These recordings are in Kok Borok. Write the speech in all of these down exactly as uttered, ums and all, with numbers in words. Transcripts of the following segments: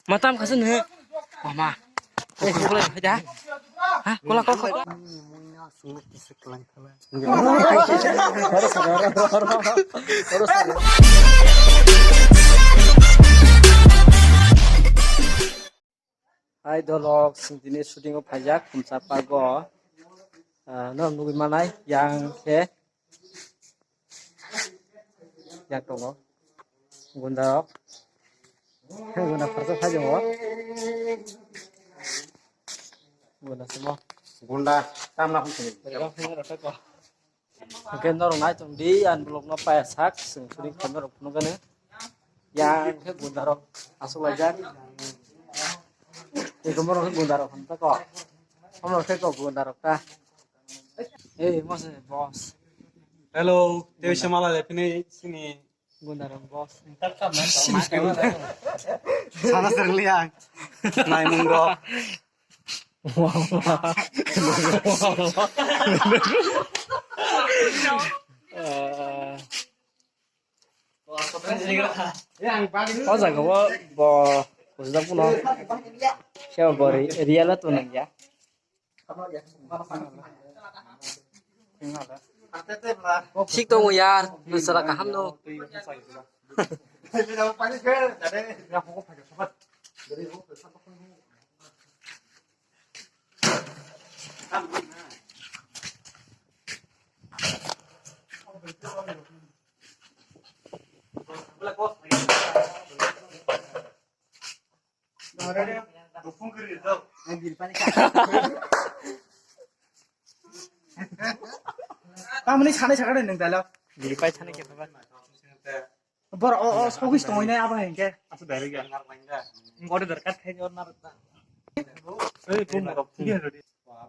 Matam khasing he. Mama. Kok kok kok kok da. Ha, kola kok kok. Hai dolok, sing tini shooting o phaijak, khumsa pago. Ah, no nugui manai, yang khe. Yang tongo. Gunda rok. Gunda farsa phai tongo. Gunda simo. Gunda, tamna hum sini. Hwnkhe norok nai tong di, ang vlog no paya sak, chwng shooting khaima rok phunukgani. Yang khe gunda rok aswk laijak. Eko morok khe gunda rok hwn ta ko. Omo khe ko gunda rok ta. Ei, mo se boss. Hello, tei se mala le phini sini. Gunda rok boss. Sana serliang. Naimung rok. O jaga o bo bujak phano khe bo ri-, real to nang ya. Thik tongo yar, nwng chwla kaham no. Tamoni sanai sakha de nwng dalok. Biri pai sanai khe ba. Bor o, o, sogis tongoi nai abo hengke. Asu direct ya. Ngode dorkat khai jor na rata. Ei, tum rok.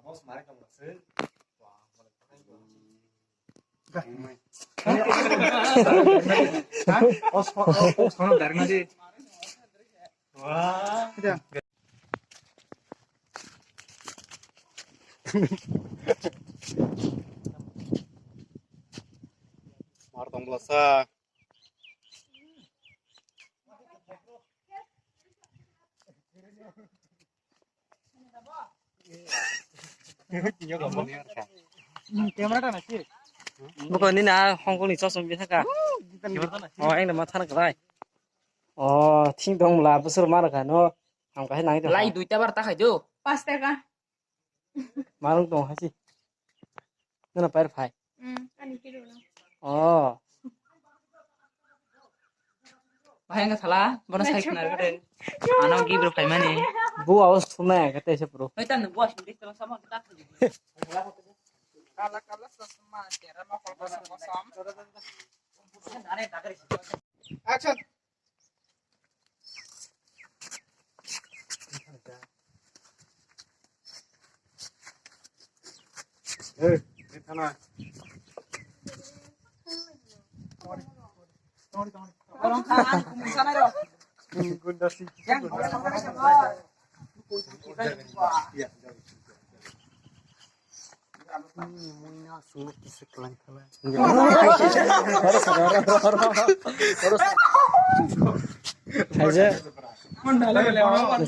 Boss mari tong se. Mar tong belasa. Buko nini a hongkong ni chosma bisaka. O, engda ma thana kwlai. O, thing dong bwla, bwswrwk ma rwkha no. Ham kahai nai tongkha. Lai duita bar ta khai do. Pas taka. Marung tong hasi. Nana pair phai. Hmm, ani kilo no. Oh. Bahai wngkha sala, bono sai khna rwgwi de. Ano gift rw phaimani. Bu awas thumnai ang khe teisa phuru. Hoi, tamo bu awas thumnai, tamo sama ta. Kala kala sosma, tera ma kolba sosma. Action. Hey, hey, thana.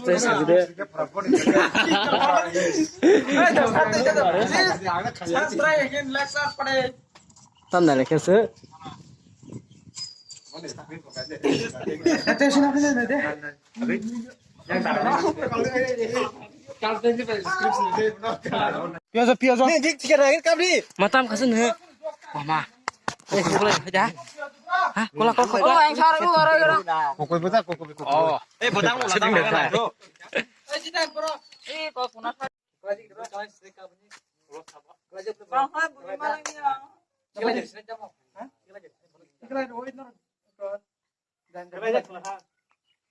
Thaisa. Tam nai khe se. Piajo, piajo. Matam khasing he. Mama. Kokoi bolai hai da. Ha, kola, kola, kola. Oh, ang sar lu aro aro. Kokoi bota, kokoi, kokoi. Oh. Eh, bota mo, bota mo. Eh, jita bro. Eh, kok kuna. Bang, hai, bumi malang ya.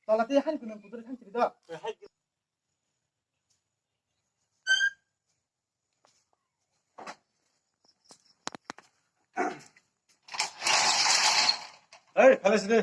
Tola tei han kunang kudur han chiri do. Hey, khale sini.